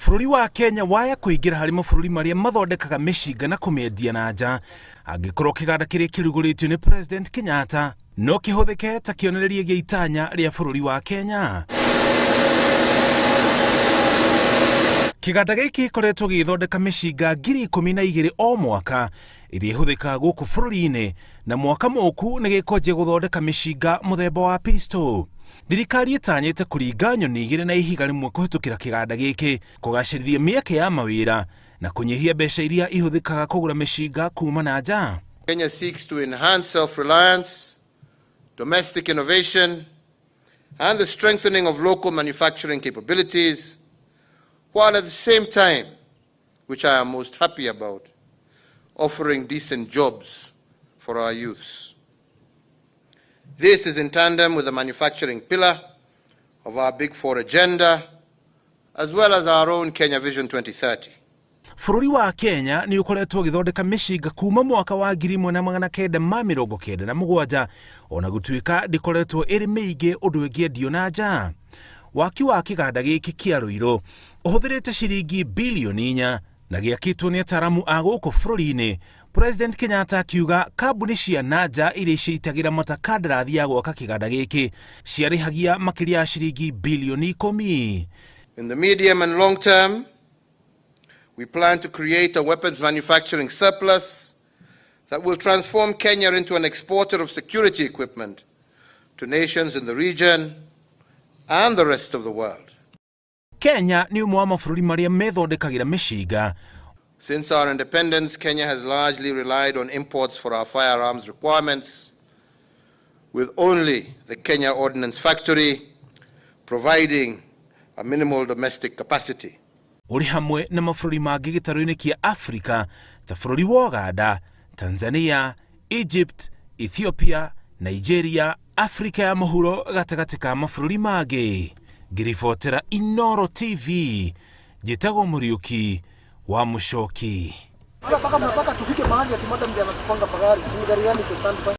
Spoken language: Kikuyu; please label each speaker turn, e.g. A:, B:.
A: Bũrũri wa Kenya waya kũingĩra harĩ mabũrũri marĩa mathondekaga mĩcinga na kũmĩendia na nja angĩkorwo kĩganda kĩrĩa kĩrugũrĩtio nĩ President Kenyatta no kĩhũthĩke ta kĩonereria gĩa itanya rĩa bũrũri wa Kenya. Kĩganda gĩkĩ gĩkoretwo gĩgĩthondeka mĩcinga 12,000 o mwaka ĩrĩa ĩhũthĩkaga gũkũ bũrũri-inĩ na mwaka mũku nĩ gĩkwanjia gũthondeka mĩcinga mũthemba wa pistol. Thirikari ĩtanyĩte kũringa nyoni igĩrĩ na ihiga rĩmwe kũhĩtũkĩra kĩganda gĩkĩ, kũgacĩrithia mĩeke ya mawĩra na kũnyihia mbeca iria ihũthĩkaga kũgũra mĩcinga kuma na nja.
B: Kenya seeks to enhance self-reliance, domestic innovation, and the strengthening of local manufacturing capabilities, while at the same time, which I am most happy about, offering decent jobs for our youths. This is in tandem with the manufacturing pillar of our Big Four agenda, as well as our own Kenya Vision 2030.
A: Bũrũri wa Kenya nĩ ũkoretwo ũgĩthondeka mĩcinga kuma mwaka wa 1997 ona gũtuĩka ndĩkoretwo ĩrĩ mĩingĩ ũndũ ĩngĩendio na nja. Waki wa kĩganda gĩkĩ kĩa Ruiru ũhũthĩrĩte ciringi bilioni 4 na gĩakĩtwo nĩ ataaramu a gũkũ bũrũri-inĩ. President Kenyatta akiuga kambuni cia na nja iria ciitagĩra mata kandarathi ya gwaka kĩganda gĩkĩ ciarĩhagia makĩria ya ciringi bilioni 10.
B: In the medium and long term, we plan to create a weapons manufacturing surplus that will transform Kenya into an exporter of security equipment to nations in the region and the rest of the world.
A: Kenya nĩ ũmwe wa mabũrũri marĩa methondekagĩra mĩcinga.
B: Since our independence, Kenya has largely relied on imports for our firearms requirements, with only the Kenya Ordnance Factory providing a minimal domestic capacity.
A: Ũrĩ hamwe na mabũrũri mangĩ gĩtarũ-inĩ kĩa Afrika ta bũrũri wa Uganda, Tanzania, Egypt, Ethiopia, Nigeria, Afrika ya mũhuro gatagatĩ ka mabũrũri mangĩ. Ngĩribotera Inoro TV, njĩtagwo Mũriũki wa Mũcoki.
C: Mpaka tufike mahali ati madam ndiye anatupanga magari. Ni gari gani iko standby?